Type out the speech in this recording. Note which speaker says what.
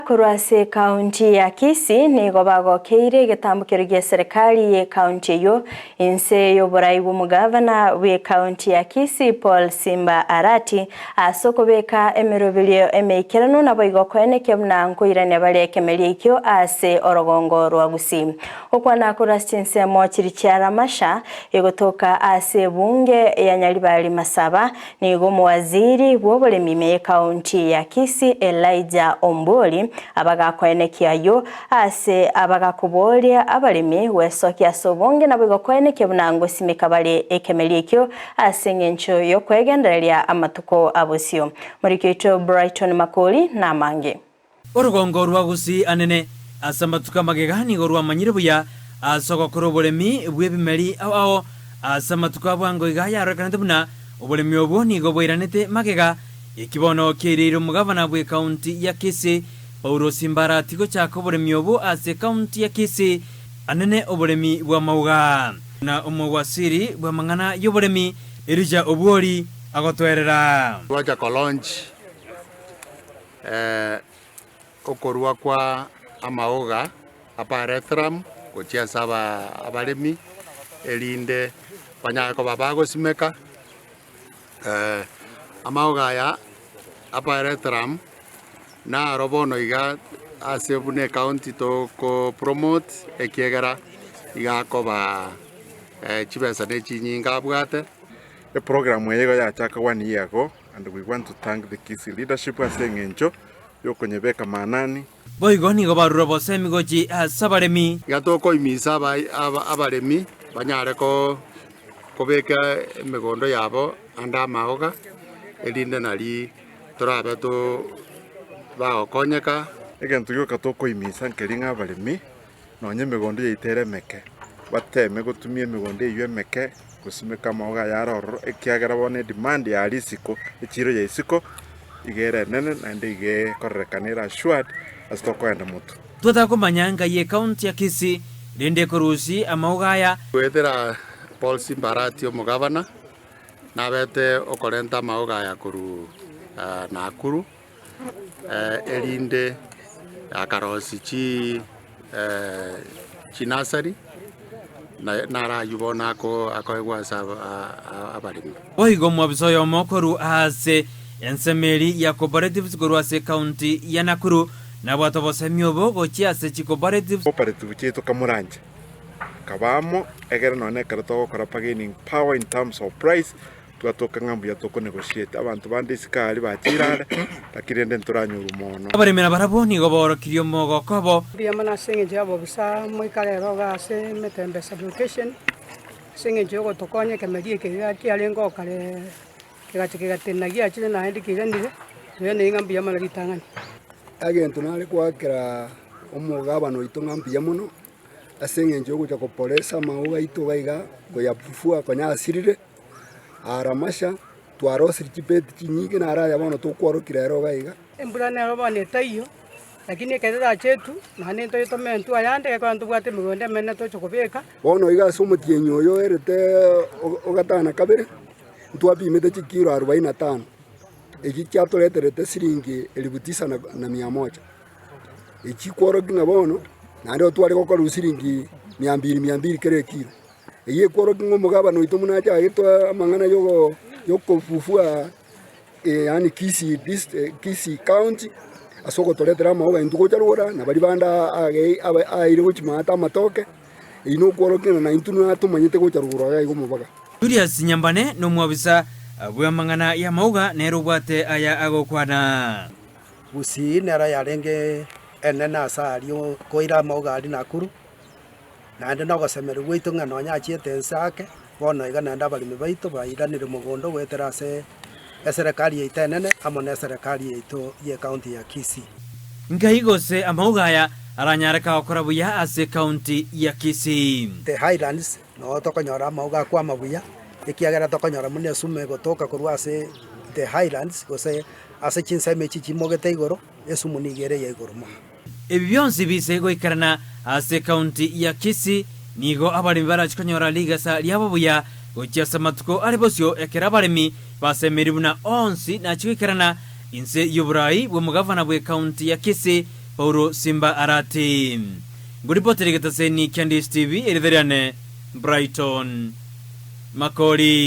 Speaker 1: Korwa ase ekaunti ya Kisii nigo bagokeire egetambokero gi'eserekari y'ekaunti eyio inse y'oborai bw'omogavana bw'ekaunti ya Kisii Paul Simba Arati ase okobeka emeroberio emeikeranu naboigo koenekia buna nkoirania bare ekemeria ekio ase orogongo rwa Gusii. Gokwana korwa ase chinsemo chiria chia Ramasha egotoka ase ebunge ya Nyaribari Masaba Nigo omowaziri bw'oboremi ime y'ekaunti ya Kisii Elijah Ombori abagakoenekia ayio ase abagakoboria abaremi gwesokia ase obonge naboigo koenekia buna ngosimeka bare ekemeri ekio ase eng'encho y'okwegendereria amatuko abosio. Moriki oito Brighton Makori namange.
Speaker 2: Orogongo rwa Gusii anene ase amatuko amagega nigo rwamanyire buya ase ogokora oboremi bw'ebimeri ao ao. Ase amatuko a bwango iga yarorekanete buna oboremi obwo nigo bwairanete magega. Eki bono kiaireire omogavana bw'ekaunti ya Kisii, Paulo Simbarati gochaka oboremi obwo ase ekaunti ya Kisii anene oboremi bw'amauga. Buna omowasiri bw'amang'ana y'oboremi, Elijah Obwori agotoerera.
Speaker 3: Twacha kolaunch Okorua kwa amaoga a pyrethrum gochia ase abaremi, erinde banyare koba bagosimeka. Amaoga aya a pyrethrum naro bono iga ase buna ecounty toko promote ekiagera iga akoba chibesa ne chinyinga abwate.
Speaker 4: Eprogram eye igo yachaka one year ago. And we want to thank the Kisii leadership ase eng'encho yokonyebeka maanani.
Speaker 2: Boigo nigo barure obosemi gochia ase abaremi.
Speaker 3: Iga tokoimisa abaremi banyare kobeka emegondo yabo ande amaoga, erinde nari torabe bagokonyeka.
Speaker 4: Egento gioka tokoimisa nkeri ng'a abaremi Nonya emegondo yaito ere emeke, bateme gotumia emegondo eyio emeke gosimeka amaoga aya are ororo, ekiagera bono edemand ya risiko, echiro ya isiko, iga ere enene naende iga ekororekana ere assured ase tokoenda motwe.
Speaker 2: Totakomanya ngai ekaunti ya Kisii rende ekorusia amauga aya.
Speaker 3: Goetera Paul Simbarati omogavana, nabete okorenta amaoga aya korwa Nakuru. erinde akarosia chinasari, naro ayio bono akoegwa ase abaremi.
Speaker 2: Boigo omobisa oyomo korwa ase ensemo eria ya cooperatives korwa ase ekaunti ya Nakuru nabwate obosemi obo gochia ase chicooperatives.
Speaker 4: Cooperative chiaito kamoranche kaba amo egere nonye ekero togokora bargaining power in terms of price Twatoka ng'a mbuya tokonegotiate abanto bande isiko aria bachiire are, lakini rende ntoranyorwa mono.
Speaker 2: Abaremi nabarabwo nigo baorokirie omogoko obo.
Speaker 5: Mbuya mono ase eng'encho y'obobisa moika rero iga ase Metembe sub-location, ase eng'encho yogotokonya ekemeri eke iga kiarenge oo kare kegacha kegatenena giachire naende kiairanire, toiraneri ng'a mbuya mono ritang'ani.
Speaker 6: Egento nare goakera omogabana oito ng'a mbuya mono, ase eng'encho yogocha koporesa amauga aito iga iga, koyafufua konya asirire. Aramasha, twarosirie chibeti chinyinge naro aya bono tokwarokire ero iga iga.
Speaker 5: Embura nero bono etaiyo, lakini ekero erache etwe, naende ntoye tomentwe ayande ekero ntobwate emegondo emenene toche kobeka.
Speaker 6: Bono iga ase omotienyi oyo oerete ogatano na kabere, ntwapimete chikiro arubaini na tano, echi chiatoreterete siringi elifu tisa na mia moja. Echi kworokia ng'a bono, naende otware gokorwa siringi mia mbiri mia mbiri kera ekiro. Eyio ekworokia ng'a omogabana oito buna achagetwe amang'ana y'okofufua yaani Kisii dist Kisii county ase ogotoretera amaoga intwe gocha rogoro na baria bande aeire gochia maate amatoke, eyio nokworokia ng'a naintwe natomanyete gocha rogoro iga iga omobaga.
Speaker 2: Julius Nyambane nomwabisa bw'amang'ana y'amauga nere obwate aya agokwana.
Speaker 7: Gusii nero yarenge enene ase aria koira amauga aria Nakuru. Naende nogosemeria gwaito ng'a nonya achiete ense ake, bono iga naende abaremi baito bairanire mogondo goetera ase eserekari yaito enene amo neserekari yaito y'ecounty ya Kisii.
Speaker 2: Nkai gose amauga aya aranyareka gokora buya ase ecounty ya Kisii?
Speaker 7: The Highlands noo tokonyora amauga akwama buya, ekiagera tokonyora buna esumo egotoka korwa ase the Highlands gose ase chinsemo echi chimogete igoro, esumu nigo ere ya igoro mono.
Speaker 2: Ebi bionsi bise goikerana ase ekaunti ya Kisii, nigo abaremi barache konyora rigesa riabo buya gochia ase amatuko are bosio ekero abaremi basemeiri buna onsi nachie goikerana inse y'oborai bw'omogavana bw'ekaunti ya Kisii. Paulo Simba Arati. Ngoripotera egetaseni kia Ndish TV, erieta riane Brighton Makori.